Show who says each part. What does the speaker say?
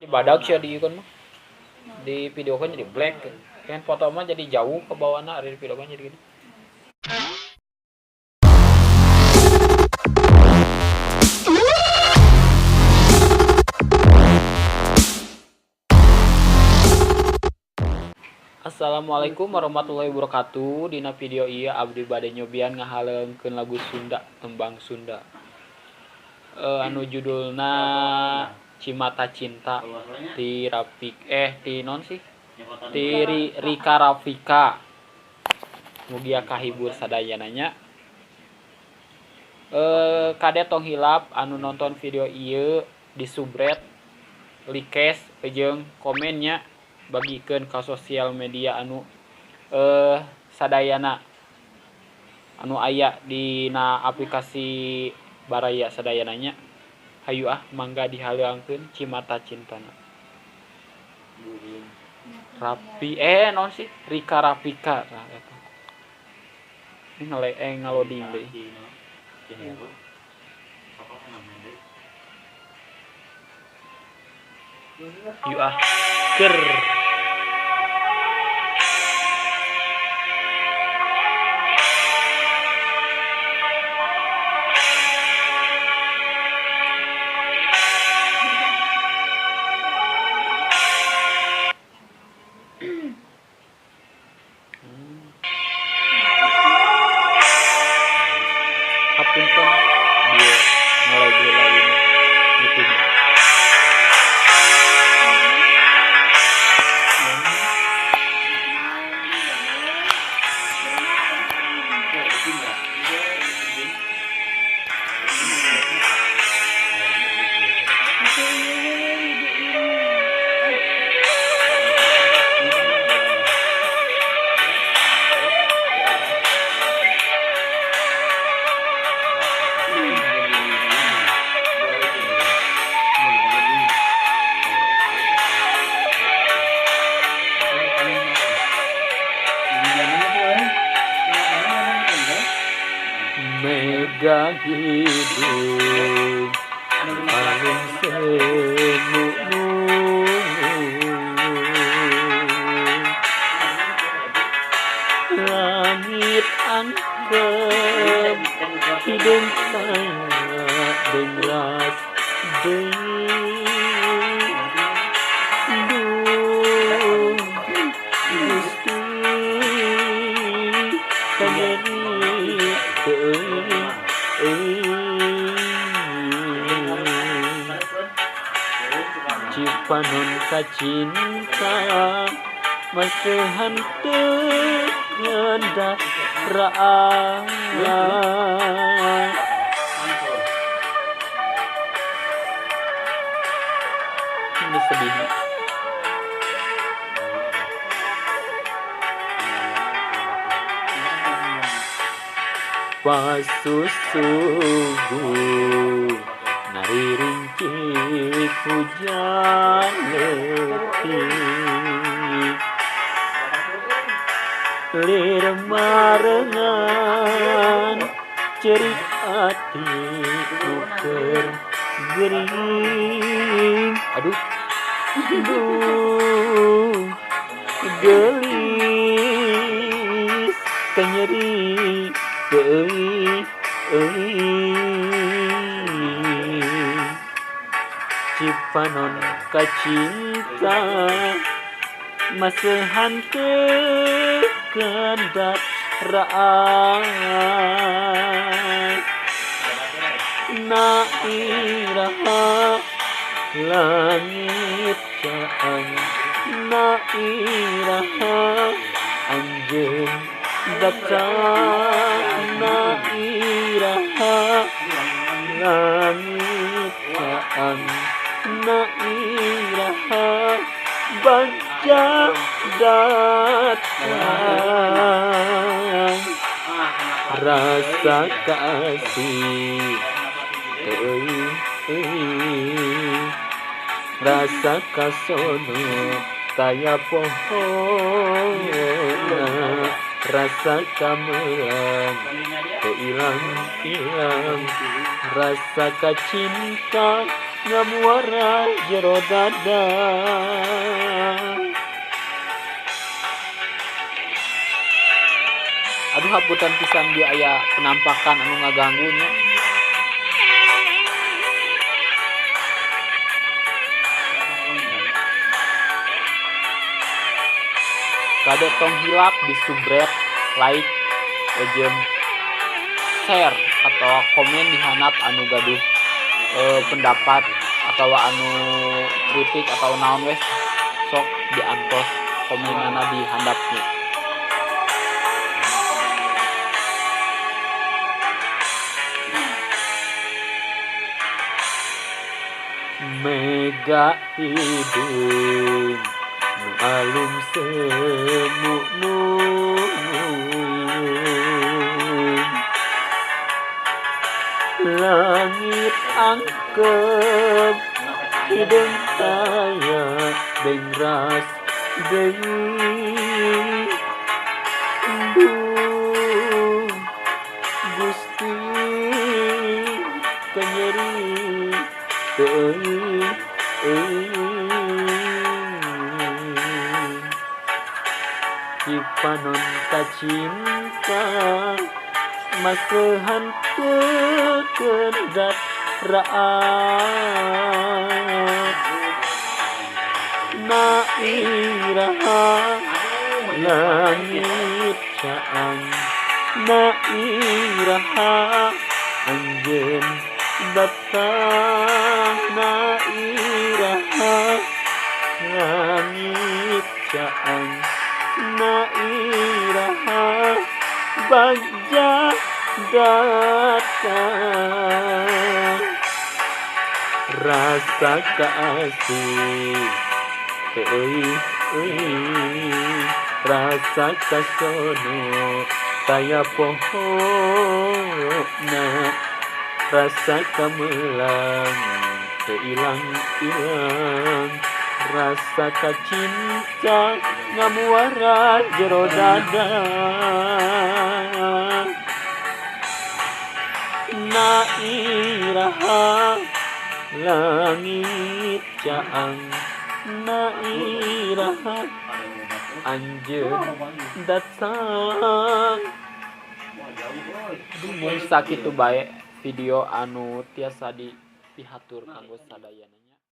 Speaker 1: Di badag sih di kan mah. Di video kan jadi black. Kan foto mah jadi jauh ke bawahna, ari di video kan jadi gini. Assalamualaikum warahmatullahi wabarakatuh. Dina video ieu abdi bade nyobian ngahaleungkeun lagu Sunda, tembang Sunda. Anu judulna Cimata Cinta ti Rafik ti non sih? Ti Rika Rafika. Mugia kahibur sadayana nya. Kade tong hilap anu nonton video ieu di subscribe, like jeung komennya, bagikeun ka sosial media anu sadayana anu aya dina aplikasi baraya sadayana nya. Hayu ah mangga dihaleuangkeun Cimata Cintana. Rapi non sih Rika Rafika nah eta. Ini ngaloding deui. Yuk ah ker. Hapunten dia mulai gila ini gitu. Mega hidup paling semu langit angkem hidung saya dengras deui duh Gusti kanyeri teuing Cipanon kacinta masehan teu ngendaraan. Ini sedih. Pasusubuh nari rincik hujan leutik lir marengan cerik ati nu keur gering aduh duh geulis kanyeri teuing Cipanon kacinta masehan teu kendaraan na iraha langit caang na iraha anjeun datang na iraha langit caang na iraha bagja datang rasa kasih teuing rasa kasono taya pohona rasa kamelang teu ilang-ilang rasa kacinta ngamuara jero dada. Aduh haputan pisan dia aya penampakan anu ngaganggunya. Kade tong hilap di subscribe, like, jeung share atau komen dihandap anu gaduh pendapat atau anu kritik atau naon wes sok diantos komenana di handapnya. Mega hidung nu alum semu nuyung, langit angkep hideung taya bengras deui. Duh Gusti kanyeri teu panon kacinta masehan teu kendat raat. Na iraha langit caang, na iraha anjeun datang, na iraha langit caang, na iraha bagja datang. Rasa kasih euy euy, rasa kasono taya pohona, rasa kamelang teu ilang-ilang, rasa kacinta ngamuara jero dada. Na iraha langit caang, na iraha anjeun datang. Mun sakitu bae video anu tiasa dipihatur kanggo sadayana.